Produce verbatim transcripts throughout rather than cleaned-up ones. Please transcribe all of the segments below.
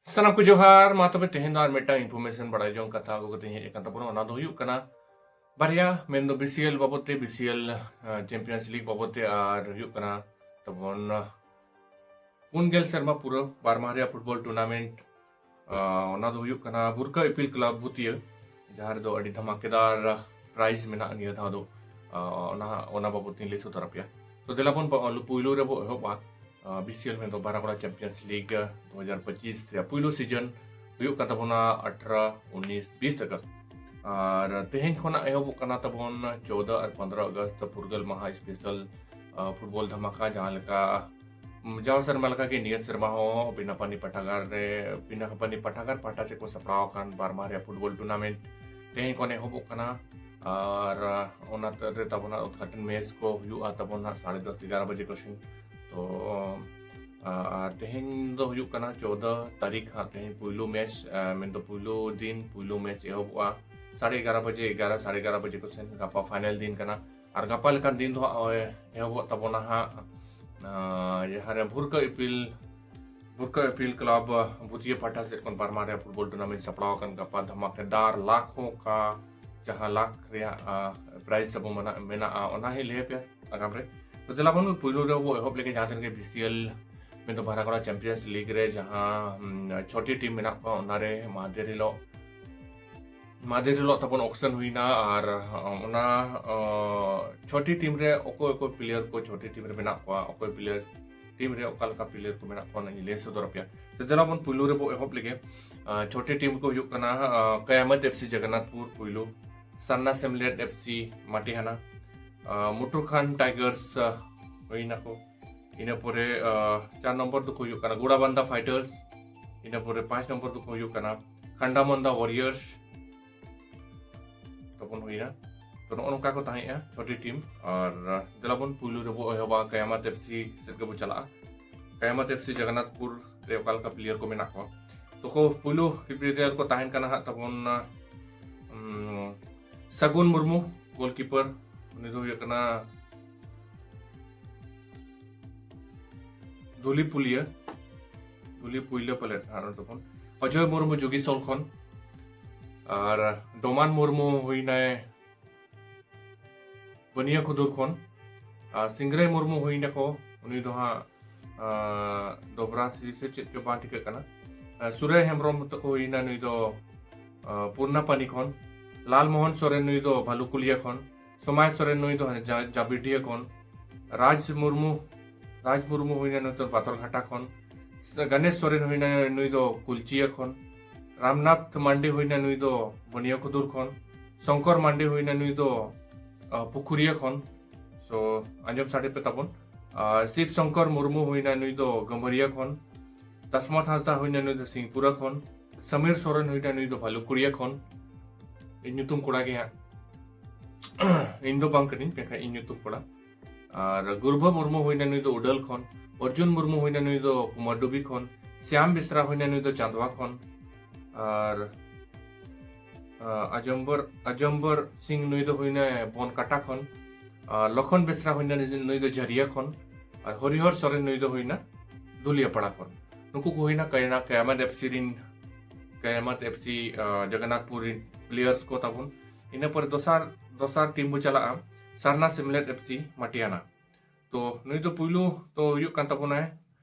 ᱥᱟᱱᱟᱢ ᱠᱚ ᱡᱚᱦᱟᱨ᱾ ᱢᱟ ᱛᱚᱵᱮ ᱛᱮᱦᱮᱧ ᱫᱚ ᱟᱨ ᱢᱤᱫᱴᱟᱝ information ᱵᱟᱲᱟᱭ ᱡᱚᱝ ᱠᱟᱛᱷᱟ ᱟᱹᱜᱩ ᱠᱟᱛᱮ ᱦᱮᱡ ᱟᱠᱟᱱ ᱛᱟᱵᱚᱱᱟ᱾ ᱚᱱᱟ ᱫᱚ ᱦᱩᱭᱩᱜ ᱠᱟᱱᱟ ᱵᱟᱨᱭᱟ, ᱢᱮᱱᱫᱚ BCL ᱵᱟᱵᱚᱛ ᱛᱮ, BCL, ᱟᱸ, Champions League ᱵᱟᱵᱚᱛ ᱛᱮ, ᱟᱨ ᱦᱩᱭᱩᱜ ᱠᱟᱱᱟ ᱛᱟᱵᱚᱱ, ᱟᱸ, ᱯᱩᱱ ᱜᱮᱞ ᱥᱮᱨᱢᱟ ᱯᱩᱨᱟᱹ ᱵᱟᱨ ᱢᱟᱦᱟ ᱨᱮᱭᱟᱜ football tournament, ᱟᱸ, ᱚᱱᱟ ᱫᱚ ᱦᱩᱭᱩᱜ ᱠᱟᱱᱟ ᱵᱷᱩᱨᱠᱟᱹ ᱤᱯᱤᱞ club ᱵᱷᱩᱛᱤᱭᱟᱹ, ᱡᱟᱦᱟᱸ ᱨᱮᱫᱚ ᱟᱹᱰᱤ ᱫᱷᱟᱢᱟᱠᱮᱫᱟᱨ prize ᱢᱮᱱᱟᱜᱼᱟ ᱱᱤᱭᱟᱹ ᱫᱷᱟᱣ ᱫᱚ᱾ ᱟᱸ, ᱚᱱᱟ, ᱚᱱᱟ ᱵᱟᱵᱚᱛ ᱛᱤᱧ ᱞᱟᱹᱭ ᱥᱚᱫᱚᱨ ᱟᱯᱮᱭᱟ᱾ ᱛᱚ ᱫᱮᱞᱟ ᱵᱚᱱ ᱯᱟ-, ᱯᱩᱭᱞᱩ ᱨᱮᱵᱚ ᱮᱦᱚᱵᱟ, ᱟᱸ, BCL ᱢᱮᱱᱫᱚ ᱵᱟᱨᱟ ᱠᱚᱲᱟ Champions League, ᱟᱸ, ᱫᱩ ᱦᱟᱡᱟᱨ ᱯᱚᱸᱪᱤᱥ ᱨᱮᱭᱟᱜ ᱯᱩᱭᱞᱩ season ᱦᱩᱭᱩᱜ ᱠᱟᱱ ᱛᱟᱵᱚᱱᱟ ᱟᱴᱷᱨᱚ, ᱩᱱᱤᱥ, ᱵᱤᱥ ᱟᱜᱚᱥᱴ᱾ ᱟᱨ ᱛᱮᱦᱮᱧ ᱠᱷᱚᱱᱟᱜ ᱮᱦᱚᱵᱚᱜ ᱠᱟᱱᱟ ᱛᱟᱵᱚᱱ ᱪᱳᱫᱚ ᱟᱨ ᱯᱚᱱᱫᱽᱨᱚ ᱟᱜᱚᱥᱴ ᱫᱚ ᱯᱷᱩᱨᱜᱟᱹᱞ ᱢᱟᱦᱟ special, ᱟᱸ, football ᱫᱷᱟᱢᱟᱠᱟ, ᱡᱟᱦᱟᱸ ᱞᱮᱠᱟ, ᱩᱢ, ᱡᱟᱣ ᱥᱮᱨᱢᱟ ᱞᱮᱠᱟᱜᱮ ᱱᱤᱭᱟᱹ ᱥᱮᱨᱢᱟ ᱦᱚᱸ ᱵᱤᱱᱟᱯᱟᱱᱤ ᱯᱟᱴᱷᱟᱜᱟᱨ ᱨᱮ, ᱵᱤᱱᱟᱯᱟᱱᱤ ᱯᱟᱴᱷᱟᱜᱟᱨ ᱯᱟᱦᱴᱟ ᱥᱮᱫ ᱠᱚ ᱥᱟᱯᱲᱟᱣ ᱟᱠᱟᱱ ᱵᱟᱨ ᱢᱟᱦᱟ ᱨᱮᱭᱟᱜ football tournament ᱛᱮᱦᱮᱧ ᱠᱷᱚᱱ ᱮᱦᱚᱵᱚᱜ ᱠᱟᱱᱟ᱾ ᱟᱨ, ᱟᱸ, ᱚᱱᱟ ᱨᱮ ᱛᱟᱵᱚᱱ ᱦᱟᱸᱜ ᱩᱫᱽᱜᱷᱟᱴᱚᱱ match ᱠᱚ ᱦᱩᱭᱩᱜᱼᱟ ᱛᱟᱵᱚᱱ ᱦᱟᱸᱜ ᱥᱟᱲᱮ ᱫᱚᱥ, ᱮᱜᱟᱨᱚ ᱵᱟᱡᱮ ᱠᱚ ᱥᱮᱱ᱾ ᱛᱚ, ᱟᱸ, ᱟᱨ ᱛᱮᱦᱮᱧ ᱫᱚ ᱦᱩᱭᱩᱜ ᱠᱟᱱᱟ ᱪᱳᱫᱚ ᱛᱟᱹᱨᱤᱠᱷ ᱦᱟᱸᱜ, ᱛᱮᱦᱮᱧ ᱯᱩᱭᱞᱩ match, ᱟᱸ, ᱢᱮᱱᱫᱚ ᱯᱩᱭᱞᱩ ᱫᱤᱱ, ᱯᱩᱭᱞᱩ match ᱮᱦᱚᱵᱚᱜᱼᱟ ᱥᱟᱲᱮ ᱮᱜᱟᱨᱚ ᱵᱟᱡᱮ, ᱮᱜᱟᱨᱚ, ᱥᱟᱲᱮ ᱮᱜᱟᱨᱚ ᱵᱟᱡᱮ ᱠᱚ ᱥᱮᱱ᱾ ᱜᱟᱯᱟ final ᱫᱤᱱ ᱠᱟᱱᱟ᱾ ᱟᱨ ᱜᱟᱯᱟ ᱞᱮᱠᱟᱱ ᱫᱤᱱ ᱫᱚ ᱦᱟᱸᱜ ᱱᱚᱜᱼᱚᱭ ᱮᱦᱚᱵᱚᱜ ᱛᱟᱵᱚᱱᱟ ᱦᱟᱸᱜ, ᱟᱸ, ᱡᱟᱦᱟᱸ ᱨᱮ ᱵᱷᱩᱨᱠᱟᱹ ᱤᱯᱤᱞ, ᱵᱷᱩᱨᱠᱟᱹ ᱤᱯᱤᱞ club, ᱟᱸ, ᱵᱷᱩᱛᱤᱭᱟᱹ ᱯᱟᱦᱴᱟ ᱥᱮᱫ ᱠᱷᱚᱱ ᱵᱟᱨ ᱢᱟᱦᱟ ᱨᱮᱭᱟᱜ football tournament ᱥᱟᱯᱲᱟᱣ ᱟᱠᱟᱱ᱾ ᱜᱟᱯᱟ ᱫᱷᱟᱢᱟᱠᱮᱫᱟᱨ ᱞᱟᱠᱷᱚ ᱠᱟ ᱡᱟᱦᱟᱸ ᱞᱟᱠᱷ ᱨᱮᱭᱟᱜ, ᱟᱸ, prize ᱛᱟᱵᱚ ᱢᱮᱱᱟᱜ-, ᱢᱮᱱᱟᱜᱼᱟ, ᱚᱱᱟ ᱦᱚᱸᱧ ᱞᱟᱹᱭ ᱟᱯᱮᱭᱟ ᱟᱜᱟᱢ ᱨᱮ᱾ ᱛᱚ ᱫᱮᱞᱟ ᱵᱚᱱ ᱯᱩᱭᱞᱩ ᱨᱮ ᱵᱚ ᱮᱦᱚᱵ ᱞᱮᱜᱮ, ᱡᱟᱦᱟᱸ ᱛᱤᱱᱟᱹᱜ ᱜᱮ BCL ᱢᱮᱱᱫᱚ ᱵᱟᱨᱟ ᱠᱚᱲᱟ Champions League ᱨᱮ ᱡᱟᱦᱟᱸ, ᱩᱢ, ᱪᱷᱚᱴᱤ team ᱢᱮᱱᱟᱜ ᱠᱚᱣᱟ, ᱚᱱᱟᱨᱮ ᱢᱟᱦᱫᱮᱨ ᱦᱤᱞᱳᱜ, ᱢᱟᱦᱫᱮᱨ ᱦᱤᱞᱳᱜ ᱛᱟᱵᱚᱱ auction ᱦᱩᱭᱱᱟ᱾ ᱟᱨ ᱚᱱᱟ, ᱚ, ᱪᱷᱚᱴᱤ team ᱨᱮ ᱚᱠᱚᱭ ᱚᱠᱚᱭ player ᱠᱚ ᱪᱷᱚᱴᱤ team ᱨᱮ ᱢᱮᱱᱟᱜ ᱠᱚᱣᱟ, ᱚᱠᱚᱭ player, team ᱨᱮ ᱚᱠᱟ ᱞᱮᱠᱟ player ᱠᱚ ᱢᱮᱱᱟᱜ ᱠᱚᱣᱟ, ᱚᱱᱟᱧ ᱞᱟᱹᱭ ᱥᱚᱫᱚᱨ ᱟᱯᱮᱭᱟ᱾ ᱛᱚ ᱫᱮᱞᱟ ᱵᱚᱱ ᱯᱩᱭᱞᱩ ᱨᱮᱵᱚ ᱮᱦᱚᱵ ᱞᱮᱜᱮ᱾ ᱟᱸ, ᱪᱷᱚᱴᱤ team ᱠᱚ ᱦᱩᱭᱩᱜ ᱠᱟᱱᱟ, ᱟᱸ, ᱠᱟᱭᱟᱢᱟᱛ FC ᱡᱚᱜᱚᱱᱱᱟᱛᱷᱯᱩᱨ ᱯᱩᱭᱞᱩ, ᱥᱟᱨᱱᱟ ᱥᱮᱢᱞᱮᱫ FC ᱢᱟᱴᱤᱦᱟᱱᱟ, ᱟᱸ, ᱢᱩᱴᱩᱠᱷᱟᱱ Tigers, ᱟᱸ, ᱦᱩᱭᱱᱟᱠᱚ᱾ ᱤᱱᱟᱹ ᱯᱚᱨᱮ, ᱟᱸ, ᱪᱟᱨ ᱱᱚᱢᱵᱚᱨ ᱫᱚᱠᱚ ᱦᱩᱭᱩᱜ ᱠᱟᱱᱟ ᱜᱳᱲᱟᱵᱟᱱᱫᱟ Fighters, ᱤᱱᱟᱹ ᱯᱚᱨᱮ ᱯᱟᱸᱪ ᱱᱚᱢᱵᱚᱨ ᱫᱚᱠᱚ ᱦᱩᱭᱩᱜ ᱠᱟᱱᱟ ᱠᱷᱟᱱᱰᱟᱢᱚᱱᱫᱟ Warriors ᱛᱟᱵᱚᱱ ᱦᱩᱭᱱᱟ᱾ ᱛᱚ ᱱᱚᱜᱼᱚ ᱱᱚᱝᱠᱟ ᱠᱚ ᱛᱟᱦᱮᱸᱜᱼᱟ ᱪᱷᱚᱴᱤ team᱾ ᱟᱨ, ᱟᱸ, ᱫᱮᱞᱟ ᱵᱚᱱ ᱯᱩᱭᱞᱩ ᱨᱮᱵᱚ ᱮᱦᱚᱵᱟ ᱠᱟᱭᱟᱢᱟᱛ FC ᱥᱮᱫ ᱜᱮᱵᱚ ᱪᱟᱞᱟᱜᱼᱟ᱾ ᱠᱟᱭᱟᱢᱟᱛ FC ᱡᱚᱜᱚᱱᱱᱟᱛᱷᱯᱩᱨ ᱨᱮ ᱚᱠᱟ ᱞᱮᱠᱟ player ᱠᱚ ᱢᱮᱱᱟᱜ ᱠᱚᱣᱟ? ᱛᱚ ᱠᱚ ᱯᱩᱭᱞᱩ player ᱠᱚ ᱛᱟᱦᱮᱱ ᱠᱟᱱᱟ ᱦᱟᱸᱜ ᱛᱟᱵᱚᱱ, ᱩᱢ, ᱥᱟᱹᱜᱩᱱ ᱢᱩᱨᱢᱩ, goalkeeper, ᱩᱱᱤ ᱫᱚ ᱦᱩᱭᱩᱜ ᱠᱟᱱᱟ ᱫᱷᱩᱞᱤᱯᱩᱞᱤᱭᱟᱹ᱾ ᱫᱩᱞᱤ ᱯᱩᱭᱞᱟᱹ ᱯᱟᱞᱮᱫ ᱦᱟᱸᱜ ᱱᱚᱰᱮ ᱵᱚᱱ᱾ ᱚᱡᱚᱭ ᱢᱩᱨᱢᱩ ᱡᱩᱜᱤᱥᱚᱞ ᱠᱷᱚᱱ, ᱟᱨ ᱰᱚᱢᱟᱱ ᱢᱩᱨᱢᱩ ᱦᱩᱭᱱᱟᱭ ᱵᱟᱹᱱᱤᱭᱟᱹ ᱠᱷᱩᱫᱩᱨ ᱠᱷᱚᱱ, ᱟᱨ ᱥᱤᱝᱨᱟᱹᱭ ᱢᱩᱨᱢᱩ ᱦᱩᱭᱱᱟᱠᱚ, ᱩᱱᱤ ᱫᱚ ᱦᱟᱸᱜ ᱟᱨ ᱫᱚᱵᱽᱨᱟ ᱥᱤᱨᱤ ᱥᱮ ᱪᱮᱫ ᱪᱚ ᱵᱟᱝ ᱴᱷᱤᱠᱟᱹᱜ ᱠᱟᱱᱟ᱾ ᱟᱨ ᱥᱩᱨᱮ ᱦᱮᱢᱵᱨᱚᱢ ᱛᱟᱠᱚ ᱦᱩᱭᱱᱟ, ᱱᱩᱭ ᱫᱚ ᱟᱨ ᱯᱩᱨᱱᱟᱯᱟᱱᱤ ᱠᱷᱚᱱ᱾ ᱞᱟᱞ ᱢᱳᱦᱚᱱ ᱥᱚᱨᱮᱱ, ᱱᱩᱭ ᱫᱚ ᱵᱷᱟᱞᱩᱠᱩᱞᱤᱭᱟ ᱠᱷᱚᱱ᱾ ᱥᱚᱢᱟᱭ ᱥᱚᱨᱮᱱ, ᱱᱩᱭ ᱫᱚ ᱦᱟᱱᱮ ᱡᱟ- ᱡᱟᱵᱤᱰᱤᱭᱟ ᱠᱷᱚᱱ᱾ ᱨᱟᱡᱽ ᱢᱩᱨᱢᱩ, ᱨᱟᱡᱽ ᱢᱩᱨᱢᱩ ᱦᱩᱭᱱᱟ, ᱱᱩᱭ ᱫᱚ ᱯᱟᱛᱷᱚᱨᱜᱷᱟᱴᱟ ᱠᱷᱚᱱ᱾ ᱥᱮ ᱜᱟᱱᱮᱥ ᱥᱚᱨᱮᱱ ᱦᱩᱭᱱᱟ, ᱱᱩᱭ ᱫᱚ ᱠᱩᱞᱪᱤᱭᱟ ᱠᱷᱚᱱ᱾ ᱨᱟᱢᱱᱟᱛᱷ ᱢᱟᱱᱰᱤ ᱦᱩᱭᱱᱟ, ᱱᱩᱭ ᱫᱚ ᱵᱟᱹᱱᱤᱭᱟᱹ ᱠᱷᱩᱫᱩᱨ ᱠᱷᱚᱱ᱾ ᱥᱚᱝᱠᱚᱨ ᱢᱟᱱᱰᱤ ᱦᱩᱭᱱᱟ, ᱱᱩᱭ ᱫᱚ ᱟᱨ ᱯᱩᱠᱷᱩᱨᱤᱭᱟ ᱠᱷᱚᱱ᱾ ᱥᱳ ᱟᱸᱡᱚᱢ ᱥᱟᱰᱮ ᱯᱮ ᱛᱟᱵᱚᱱ᱾ ᱟᱨ ᱥᱤᱵ ᱥᱚᱝᱠᱚᱨ ᱢᱩᱨᱢᱩ ᱦᱩᱭᱱᱟ, ᱱᱩᱭ ᱫᱚ ᱜᱟᱹᱢᱵᱷᱟᱹᱨᱤᱭᱟ ᱠᱷᱚᱱ᱾ ᱫᱟᱥᱢᱟᱛ ᱦᱟᱸᱥᱫᱟ ᱦᱩᱭᱱᱟ, ᱱᱩᱭ ᱫᱚ ᱥᱤᱝᱯᱩᱨᱟ ᱠᱷᱚᱱ᱾ ᱥᱟᱢᱤᱨ ᱥᱚᱨᱮᱱ ᱦᱩᱭᱱᱟ, ᱱᱩᱭ ᱫᱚ ᱵᱷᱟᱞᱩᱠᱩᱲᱤᱭᱟ ᱠᱷᱚᱱ᱾ ᱤᱧ ᱧᱩᱛᱩᱢ ᱠᱚᱲᱟ ᱜᱮ ᱦᱟᱸᱜ᱾ ᱤᱧ ᱫᱚ ᱵᱟᱝ ᱠᱟᱹᱱᱟᱹᱧ, ᱢᱮᱱᱠᱷᱟᱱ ᱤᱧ ᱧᱩᱛᱩᱢ ᱠᱚᱲᱟ᱾ ᱟᱨ ᱜᱩᱨᱵᱷᱟ ᱢᱩᱨᱢᱩ ᱦᱩᱭᱱᱟ, ᱱᱩᱭ ᱫᱚ ᱩᱰᱟᱹᱞ ᱠᱷᱚᱱ᱾ ᱚᱨᱡᱩᱱ ᱢᱩᱨᱢᱩ ᱦᱩᱭᱱᱟ, ᱱᱩᱭ ᱫᱚ ᱠᱩᱢᱟᱨᱰᱩᱵᱤ ᱠᱷᱚᱱ᱾ ᱥᱭᱟᱢ ᱵᱮᱥᱨᱟ ᱦᱩᱭᱱᱟ, ᱱᱩᱭ ᱫᱚ ᱪᱟᱸᱫᱣᱟ ᱠᱷᱚᱱ᱾ ᱟᱨ ᱟᱸ, ᱟᱡᱚᱢᱵᱚᱨ, ᱟᱡᱚᱢᱵᱚᱨ ᱥᱤᱝ, ᱱᱩᱭ ᱫᱚ ᱦᱩᱭᱱᱟ ᱵᱚᱱᱠᱟᱴᱟ ᱠᱷᱚᱱ᱾ ᱟᱨ ᱞᱚᱠᱷᱚᱱ ᱵᱮᱥᱨᱟ ᱦᱩᱭᱱᱟ, ᱱᱩᱭ ᱫᱚ ᱡᱷᱟᱹᱨᱤᱭᱟ ᱠᱷᱚᱱ᱾ ᱟᱨ ᱦᱚᱨᱤᱦᱚᱨ ᱥᱚᱨᱮᱱ, ᱱᱩᱭ ᱫᱚ ᱦᱩᱭᱱᱟ ᱫᱩᱞᱤᱭᱟᱯᱟᱲᱟ ᱠᱷᱚᱱ᱾ ᱱᱩᱠᱩ ᱠᱚ ᱦᱩᱭᱱᱟ ᱠᱟᱭᱱᱟ-, ᱠᱟᱭᱟᱢᱟᱛ ᱮᱯᱷ ᱥᱤ ᱨᱤᱱ, ᱠᱟᱭᱟᱢᱟᱛ ᱮᱯᱷ ᱥᱤ, ᱟᱸ, ᱡᱚᱜᱚᱱᱱᱟᱛᱷᱯᱩᱨ ᱨᱤᱱ players ᱠᱚ ᱛᱟᱵᱚᱱ᱾ ᱤᱱᱟᱹ ᱯᱚᱨᱮ ᱫᱚᱥᱟᱨ, ᱫᱚᱥᱟᱨ ᱴᱤᱢ ᱵᱚ ᱪᱟᱞᱟᱜᱼᱟ, ᱥᱟᱨᱱᱟ ᱥᱤᱢᱞᱮᱫ ᱮᱯᱷ ᱥᱤ ᱢᱟᱴᱤᱭᱟᱱᱟ᱾ ᱛᱚ ᱱᱩᱭ ᱫᱚ ᱯᱩᱭᱞᱩ ᱛᱚ ᱦᱩᱭᱩᱜ ᱠᱟᱱ ᱛᱟᱵᱚᱱᱟᱭ,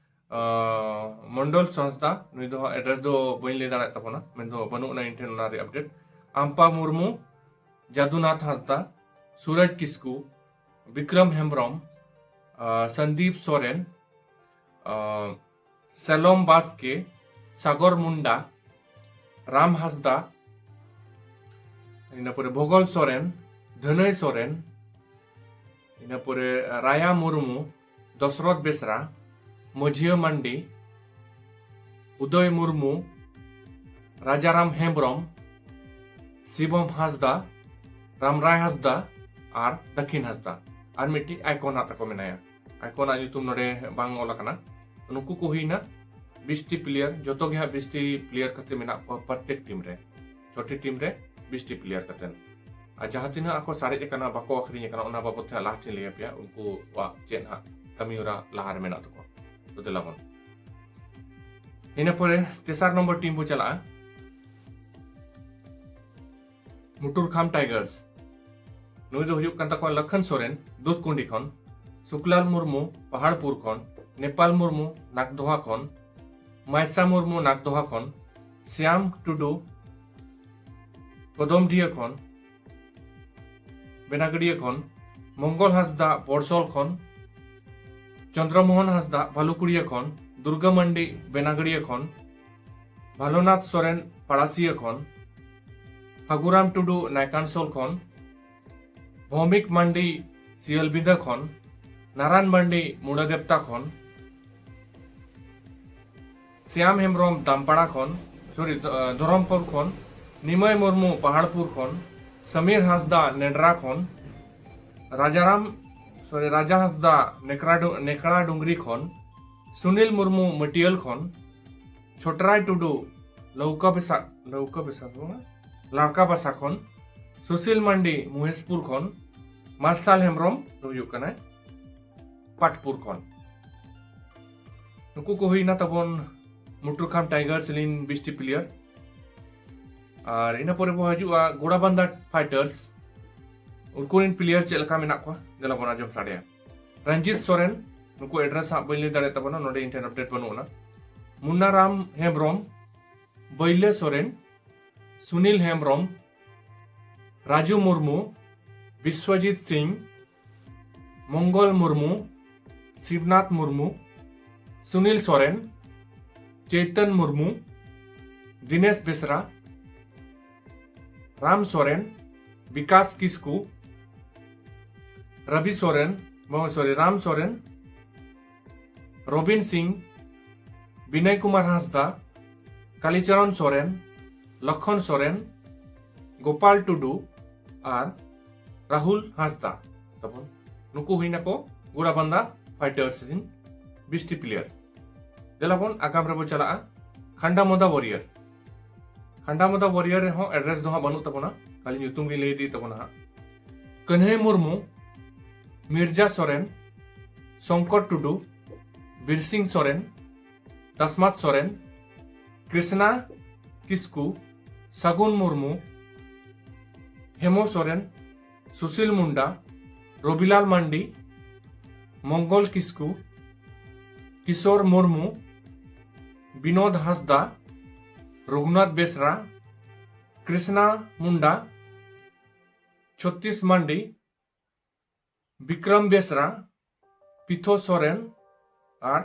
ᱟᱸ, ᱢᱚᱱᱰᱚᱞ ᱦᱟᱸᱥᱫᱟ᱾ ᱱᱩᱭ ᱫᱚ ᱦᱟᱸᱜ address ᱫᱚ ᱵᱟᱹᱧ ᱞᱟᱹᱭ ᱫᱟᱲᱮᱭᱟᱜ ᱛᱟᱵᱚᱱᱟ, ᱢᱮᱱᱫᱚ ᱵᱟᱹᱱᱩᱜ ᱟᱱᱟ ᱤᱧ ᱴᱷᱮᱱ ᱚᱱᱟ ᱨᱮᱭᱟᱜ update᱾ ᱟᱢᱯᱟ ᱢᱩᱨᱢᱩ, ᱡᱟᱫᱩᱱᱟᱛᱷ ᱦᱟᱸᱥᱫᱟ, ᱥᱩᱨᱟᱡᱽ ᱠᱤᱥᱠᱩ, ᱵᱤᱠᱨᱚᱢ ᱦᱮᱢᱵᱨᱚᱢ, ᱟᱸ, ᱥᱚᱱᱫᱤᱯ ᱥᱚᱨᱮᱱ, ᱟᱸ, ᱥᱮᱞᱚᱢ ᱵᱟᱥᱠᱮ, ᱥᱟᱜᱚᱨ ᱢᱩᱱᱰᱟ, ᱨᱟᱢ ᱦᱟᱸᱥᱫᱟ, ᱤᱱᱟᱹ ᱯᱚᱨᱮ ᱵᱷᱚᱜᱚᱞ ᱥᱚᱨᱮᱱ, ᱫᱷᱟᱹᱱᱟᱹᱭ ᱥᱚᱨᱮᱱ, ᱤᱱᱟᱹ ᱯᱚᱨᱮ ᱨᱟᱭᱟ ᱢᱩᱨᱢᱩ, ᱫᱚᱥᱨᱚᱛᱷ ᱵᱮᱥᱨᱟ, ᱢᱟᱹᱡᱷᱤᱭᱟᱹ ᱢᱟᱱᱰᱤ, ᱩᱫᱚᱭ ᱢᱩᱨᱢᱩ, ᱨᱟᱡᱟᱨᱟᱢ ᱦᱮᱢᱵᱨᱚᱢ, ᱥᱤᱵᱚᱢ ᱦᱟᱸᱥᱫᱟ, ᱨᱟᱢᱨᱟᱭ ᱦᱟᱸᱥᱫᱟ ᱟᱨ ᱫᱟᱹᱠᱷᱤᱱ ᱦᱟᱸᱥᱫᱟ᱾ ᱟᱨ ᱢᱤᱫᱴᱤᱡ ᱟᱭᱠᱚᱱ ᱦᱟᱸᱜ ᱛᱟᱠᱚ ᱢᱮᱱᱟᱭᱟ᱾ ᱟᱭᱠᱚᱱ ᱟᱜ ᱧᱩᱛᱩᱢ ᱱᱚᱰᱮ ᱵᱟᱝ ᱚᱞ ᱟᱠᱟᱱᱟ᱾ ᱱᱩᱠᱩ ᱠᱚ ᱦᱩᱭᱱᱟ ᱵᱤᱥ ᱴᱤ player, ᱡᱚᱛᱚ ᱜᱮ ᱦᱟᱸᱜ ᱵᱤᱥ ᱴᱤ player ᱠᱟᱛᱮ ᱢᱮᱱᱟᱜ ᱠᱚᱣᱟ ᱯᱨᱚᱛᱮᱠ ᱴᱤᱢ ᱨᱮ᱾ ᱪᱷᱚᱴᱤ ᱴᱤᱢ ᱨᱮ ᱵᱤᱥ ᱴᱤ player ᱠᱟᱛᱮ᱾ ᱟᱨ ᱡᱟᱦᱟᱸ ᱛᱤᱱᱟᱹᱜ ᱟᱠᱚ ᱥᱟᱨᱮᱡ ᱟᱠᱟᱱᱟ, ᱵᱟᱠᱚ ᱟᱹᱠᱷᱨᱤᱧ ᱟᱠᱟᱱᱟ, ᱚᱱᱟ ᱵᱟᱵᱚᱫ ᱛᱮ ᱦᱟᱸᱜ ᱞᱟᱦᱟ ᱛᱤᱧ ᱞᱟᱹᱭ ᱟᱯᱮᱭᱟ, ᱩᱱᱠᱩᱣᱟᱜ ᱪᱮᱫ ᱦᱟᱸᱜ ᱠᱟᱹᱢᱤ ᱦᱚᱨᱟ ᱞᱟᱦᱟ ᱨᱮ ᱢᱮᱱᱟᱜ ᱛᱟᱠᱚᱣᱟ᱾ ᱛᱚ ᱫᱮᱞᱟ ᱵᱚᱱ᱾ ᱤᱱᱟᱹ ᱯᱚᱨᱮ ᱛᱮᱥᱟᱨ ᱱᱚᱢᱵᱚᱨ ᱴᱤᱢ ᱵᱚ ᱪᱟᱞᱟᱜᱼᱟ, ᱢᱩᱴᱩᱨ ᱠᱷᱟᱢ ᱴᱟᱭᱜᱟᱨᱥ᱾ ᱱᱩᱭ ᱫᱚ ᱦᱩᱭᱩᱜ ᱠᱟᱱ ᱛᱟᱠᱚᱣᱟ ᱞᱚᱠᱷᱚᱱ ᱥᱚᱨᱮᱱ, ᱫᱩᱫᱷᱠᱩᱱᱰᱤ ᱠᱷᱚᱱ, ᱥᱩᱠᱞᱟᱞ ᱢᱩᱨᱢᱩ, ᱯᱟᱦᱟᱲᱯᱩᱨ ᱠᱷᱚᱱ, ᱱᱮᱯᱟᱞ ᱢᱩᱨᱢᱩ, ᱱᱟᱠᱫᱚᱦᱟ ᱠᱷᱚᱱ, ᱢᱟᱭᱥᱟ ᱢᱩᱨᱢᱩ, ᱱᱟᱠᱫᱚᱦᱟ ᱠᱷᱚᱱ, ᱥᱭᱟᱢ ᱴᱩᱰᱩ, ᱠᱚᱫᱚᱢᱰᱤᱭᱟᱹ ᱠᱷᱚᱱ, ᱵᱮᱱᱟᱜᱟᱹᱲᱤᱭᱟᱹ ᱠᱷᱚᱱ, ᱢᱚᱝᱜᱚᱞ ᱦᱟᱸᱥᱫᱟ, ᱵᱚᱲᱥᱚᱞ ᱠᱷᱚᱱ, ᱪᱚᱱᱫᱨᱚᱢᱳᱦᱚᱱ ᱦᱟᱸᱥᱫᱟ, ᱵᱷᱟᱞᱩᱠᱩᱲᱤᱭᱟᱹ ᱠᱷᱚᱱ, ᱫᱩᱨᱜᱟ ᱢᱟᱱᱰᱤ, ᱵᱮᱱᱟᱜᱟᱹᱲᱤᱭᱟᱹ ᱠᱷᱚᱱ, ᱵᱷᱟᱞᱩᱱᱟᱛᱷ ᱥᱚᱨᱮᱱ, ᱯᱟᱲᱟᱥᱤᱭᱟᱹ ᱠᱷᱚᱱ, ᱯᱷᱟᱜᱩᱨᱟᱢ ᱴᱩᱰᱩ, ᱱᱟᱭᱠᱟᱱᱥᱳᱞ ᱠᱷᱚᱱ, ᱵᱷᱳᱣᱢᱤᱠ ᱢᱟᱱᱰᱤ, ᱥᱤᱭᱟᱞᱵᱤᱫᱟ ᱠᱷᱚᱱ, ᱱᱟᱨᱟᱱ ᱢᱟᱱᱰᱤ, ᱢᱩᱲᱟᱫᱮᱯᱛᱟ ᱠᱷᱚᱱ, ᱥᱭᱟᱢ ᱦᱮᱢᱵᱨᱚᱢ, ᱫᱟᱢᱯᱟᱲᱟ ᱠᱷᱚᱱ, ᱥᱚᱨᱤ, ᱫᱷᱚᱨᱚᱢᱯᱩᱨ ᱠᱷᱚᱱ, ᱱᱤᱢᱟᱭ ᱢᱩᱨᱢᱩ, ᱯᱟᱦᱟᱲᱯᱩᱨ ᱠᱷᱚᱱ, ᱥᱟᱢᱤᱨ ᱦᱟᱸᱥᱫᱟ, ᱱᱮᱰᱨᱟ ᱠᱷᱚᱱ, ᱨᱟᱡᱟᱨᱟᱢ, ᱥᱚᱨᱤ, ᱨᱟᱡᱟ ᱦᱟᱸᱥᱫᱟ, ᱱᱮᱠᱲᱟ ᱰᱩ-, ᱱᱮᱠᱲᱟ ᱰᱩᱝᱨᱤ ᱠᱷᱚᱱ, ᱥᱩᱱᱤᱞ ᱢᱩᱨᱢᱩ, ᱢᱟᱹᱴᱤᱭᱟᱹᱞ ᱠᱷᱚᱱ, ᱪᱷᱚᱴᱨᱟᱭ ᱴᱩᱰᱩ, ᱞᱟᱹᱣᱠᱟ ᱵᱮᱥᱟ, ᱞᱟᱹᱣᱠᱟ ᱵᱮᱥᱟ ᱫᱚ ᱵᱟᱝᱟ, ᱞᱟᱲᱠᱟ ᱵᱟᱥᱟ ᱠᱷᱚᱱ, ᱥᱩᱥᱤᱞ ᱢᱟᱱᱰᱤ, ᱢᱚᱦᱮᱥᱯᱩᱨ ᱠᱷᱚᱱ, ᱢᱟᱨᱥᱟᱞ ᱦᱮᱢᱵᱨᱚᱢ ᱫᱚ ᱦᱩᱭᱩᱜ ᱠᱟᱱᱟᱭ ᱯᱟᱴᱯᱩᱨ ᱠᱷᱚᱱ᱾ ᱱᱩᱠᱩ ᱠᱚ ᱦᱩᱭᱱᱟ ᱛᱟᱵᱚᱱ ᱢᱩᱴᱨᱩᱠᱷᱟᱢ ᱴᱟᱭᱜᱟᱨᱥ ᱨᱤᱱ ᱵᱤᱥᱴᱤ ᱯᱞᱮᱭᱟᱨ᱾ ᱟᱨ ᱤᱱᱟᱹ ᱯᱚᱨᱮ ᱵᱚ ᱦᱤᱡᱩᱜᱼᱟ ᱜᱳᱲᱟᱵᱟᱱᱫᱟ ᱯᱷᱟᱭᱴᱟᱨᱥ᱾ ᱩᱱᱠᱩ ᱨᱤᱱ ᱯᱞᱮᱭᱟᱨ ᱪᱮᱫ ᱞᱮᱠᱟ ᱢᱮᱱᱟᱜ ᱠᱚᱣᱟ, ᱫᱮᱞᱟ ᱵᱚᱱ ᱟᱸᱡᱚᱢ ᱥᱟᱰᱮᱭᱟ᱾ ᱨᱚᱧᱡᱤᱛ ᱥᱚᱨᱮᱱ, ᱱᱩᱠᱩ ᱮᱰᱨᱮᱥ ᱦᱟᱸᱜ ᱵᱟᱹᱧ ᱞᱟᱹᱭ ᱫᱟᱲᱮᱭᱟᱜ ᱛᱟᱵᱚᱱᱟ, ᱱᱚᱰᱮ ᱤᱧ ᱴᱷᱮᱱ ᱟᱯᱰᱮᱴ ᱵᱟᱹᱱᱩᱜ ᱟᱱᱟ᱾ ᱢᱩᱱᱱᱟᱨᱟᱢ ᱦᱮᱢᱵᱨᱚᱢ, ᱵᱟᱹᱭᱞᱟᱹ ᱥᱚᱨᱮᱱ, ᱥᱩᱱᱤᱞ ᱦᱮᱢᱵᱨᱚᱢ, ᱨᱟᱡᱩ ᱢᱩᱨᱢᱩ, ᱵᱤᱥᱣᱚᱡᱤᱛ ᱥᱤᱝ, ᱢᱚᱝᱜᱚᱞ ᱢᱩᱨᱢᱩ, ᱥᱤᱵᱱᱟᱛᱷ ᱢᱩᱨᱢᱩ, ᱥᱩᱱᱤᱞ ᱥᱚᱨᱮᱱ, ᱪᱮᱛᱚᱱ ᱢᱩᱨᱢᱩ, ᱫᱤᱱᱮᱥ ᱵᱮᱥᱨᱟ, ᱨᱟᱢ ᱥᱚᱨᱮᱱ, ᱵᱤᱠᱟᱥ ᱠᱤᱥᱠᱩ, ᱨᱚᱵᱤ ᱥᱚᱨᱮᱱ, ᱵᱟᱝ, ᱥᱚᱨᱤ, ᱨᱟᱢ ᱥᱚᱨᱮᱱ, ᱨᱚᱵᱤᱱ ᱥᱤᱝ, ᱵᱤᱱᱚᱭ ᱠᱩᱢᱟᱨ ᱦᱟᱸᱥᱫᱟ, ᱠᱟᱞᱤᱪᱚᱨᱚᱱ ᱥᱚᱨᱮᱱ, ᱞᱚᱠᱷᱚᱱ ᱥᱚᱨᱮᱱ, ᱜᱳᱯᱟᱞ ᱴᱩᱰᱩ ᱟᱨ ᱨᱟᱦᱩᱞ ᱦᱟᱸᱥᱫᱟ ᱛᱟᱵᱚᱱ᱾ ᱱᱩᱠᱩ ᱦᱩᱭᱱᱟᱠᱚ ᱜᱳᱲᱟᱵᱟᱱᱫᱟ ᱯᱷᱟᱭᱴᱟᱨᱥ ᱨᱤᱱ ᱵᱤᱥᱴᱤ ᱯᱞᱮᱭᱟᱨ᱾ ᱫᱮᱞᱟ ᱵᱚᱱ ᱟᱜᱟᱢ ᱨᱮᱵᱚ ᱪᱟᱞᱟᱜᱼᱟ ᱠᱷᱟᱱᱰᱟᱢᱚᱫᱟ ᱣᱟᱨᱤᱭᱟᱨ᱾ ᱠᱷᱟᱱᱰᱟᱢᱚᱫᱟ ᱣᱟᱨᱤᱭᱟᱨ ᱨᱮᱦᱚᱸ ᱮᱰᱨᱮᱥ ᱫᱚ ᱦᱟᱸᱜ ᱵᱟᱹᱱᱩᱜ ᱛᱟᱵᱚᱱᱟ, ᱠᱷᱟᱹᱞᱤ ᱧᱩᱛᱩᱢ ᱜᱤᱧ ᱞᱟᱹᱭ ᱤᱫᱤᱭᱮᱫ ᱛᱟᱵᱚᱱᱟ ᱦᱟᱸᱜ᱾ ᱠᱟᱹᱱᱦᱟᱹᱭ ᱢᱩᱨᱢᱩ, ᱢᱤᱨᱡᱟ ᱥᱚᱨᱮᱱ, ᱥᱚᱝᱠᱚᱨ ᱴᱩᱰᱩ, ᱵᱤᱨᱥᱤᱝ ᱥᱚᱨᱮᱱ, ᱫᱟᱥᱢᱟᱛ ᱥᱚᱨᱮᱱ, ᱠᱨᱤᱥᱱᱟ ᱠᱤᱥᱠᱩ, ᱥᱟᱹᱜᱩᱱ ᱢᱩᱨᱢᱩ, ᱦᱮᱢᱚ ᱥᱚᱨᱮᱱ, ᱥᱩᱥᱤᱞ ᱢᱩᱱᱰᱟ, ᱨᱚᱵᱤᱞᱟᱞ ᱢᱟᱱᱰᱤ, ᱢᱚᱝᱜᱚᱞ ᱠᱤᱥᱠᱩ, ᱠᱤᱥᱳᱨ ᱢᱩᱨᱢᱩ, ᱵᱤᱱᱳᱫ ᱦᱟᱸᱥᱫᱟ, ᱨᱚᱜᱷᱩᱱᱟᱛᱷ ᱵᱮᱥᱨᱟ, ᱠᱨᱤᱥᱱᱟ ᱢᱩᱱᱰᱟ, ᱪᱷᱚᱛᱤᱥ ᱢᱟᱱᱰᱤ, ᱵᱤᱠᱨᱚᱢ ᱵᱮᱥᱨᱟ, ᱯᱤᱛᱷᱚ ᱥᱚᱨᱮᱱ ᱟᱨ